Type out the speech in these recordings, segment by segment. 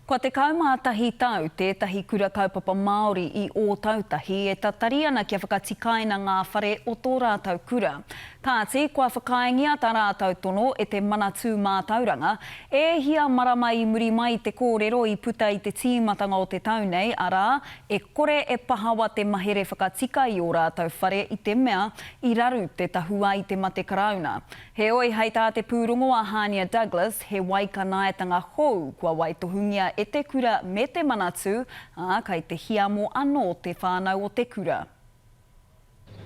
Kua 11 tau tētahi kura kaupapa Māori i Ōtautahi e tatari ana kia whakatikaina ngā whare o tō rātou kura. Kāti, kua whakaaengia tā rātou tono e te Manatū Mātauranga, e hia marama i muri mai i te kōrero i puta i te tīmatanga o te tau nei, arā, e kore e pahawa te mahere whakatika i ō rātou whare i te mea i raru te tahua i te mate Karauna. Heoi, hei tā te pūrongo a Hānia Douglas, he waikanaetanga hou kua waitohungia e te kura me te Manatū, ā, kei te hiamo anō te whānau o te kura.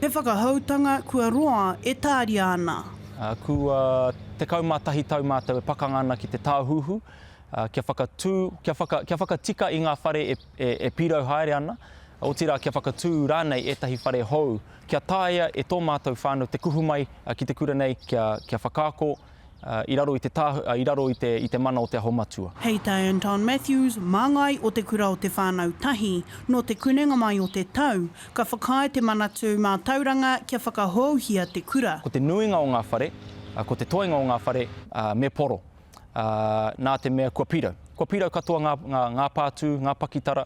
He whakahoutanga kua roa e tāria ana. Kua 11 tau mātou e pakanga ana ki te tāhuhu, kia whakatū, kia whaka, kia whakatika i ngā whare e, e, e pīrau haere ana, otirā kia whakatū rānei ētahi whare hou, kia taea e tō mātou whānau te kuhu mai ki te kura nei kia, kia whakaako i raro i te tāhu, i raro i te, i te mana o Te Aho Matua. Hei tā Anton Matthews, māngai o Te Kura o Te Whānau Tahi, nō te kunenga mai o te tau, ka whakaae te Manatū Mātauranga kia whakahouhia te kura. Ko te nuinga o ngā whare, ko te toenga o ngā whare, me poro. ā, nā te mea kua pirau. Kua pirau katoa ngā, ngā, ngā pātū, ngā pakitara,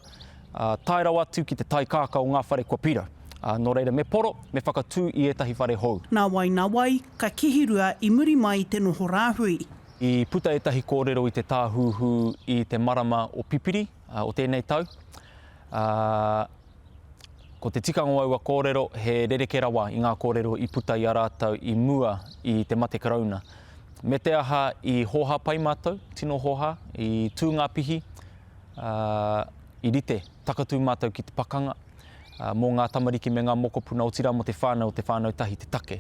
ā, tae rawa atu ki te taikākā o ngā whare kua pirau. Ā, nō reira, me poro, me whakatū i ētahi whare hou. Nā wai, nā wai, ka kihirua i muri mai i te noho rāhui. I puta ētahi kōrero i te tāhuhu i te marama o Pipiri o tēnei tau, ā, ko te tikanga o aua kōrero he rerekē rawa i ngā kōrero i puta i a rātou i mua i te mate karauna. Me te aha i hōhā pai mātou, tino hōhā, i tū ngā pihi, ā, i rite, takatū mātou ki te pakanga, ā, mō ngā tamariki me ngā mokopuna, otirā mō te whānau o te whānau tahi te take.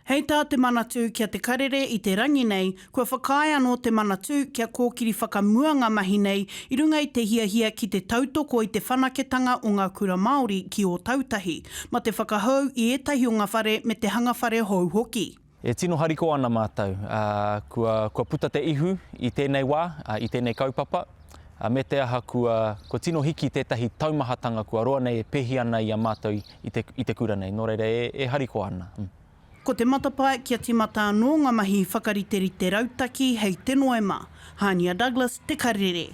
Hei tā te Manatū kia Te Karere i te rangi nei, kua whakaae anō te Manatū kia kōkiri whakamua ngā mahi nei i runga i te hiahia ki te tautoko i te whanaketanga o ngā kura Māori ki Ōtautahi, ma te whakahou i ētahi o ngā whare me te hanga whare hou hoki. E tino harikoa ana mātou, ā, kua, kua puta te ihu i tēnei wā, ā, i tēnei kaupapa, ā, me te aha kua, kua tino hiki tētahi taumahatanga kua roa nei e pēhi ana i a mātou i te, i te kura nei, nō reira e, e harikoa ana. Mm. Ko te matapae kia tīmata anō ngā mahi whakariterite rautaki hei te Noema. Hānia Douglas, Te Karere.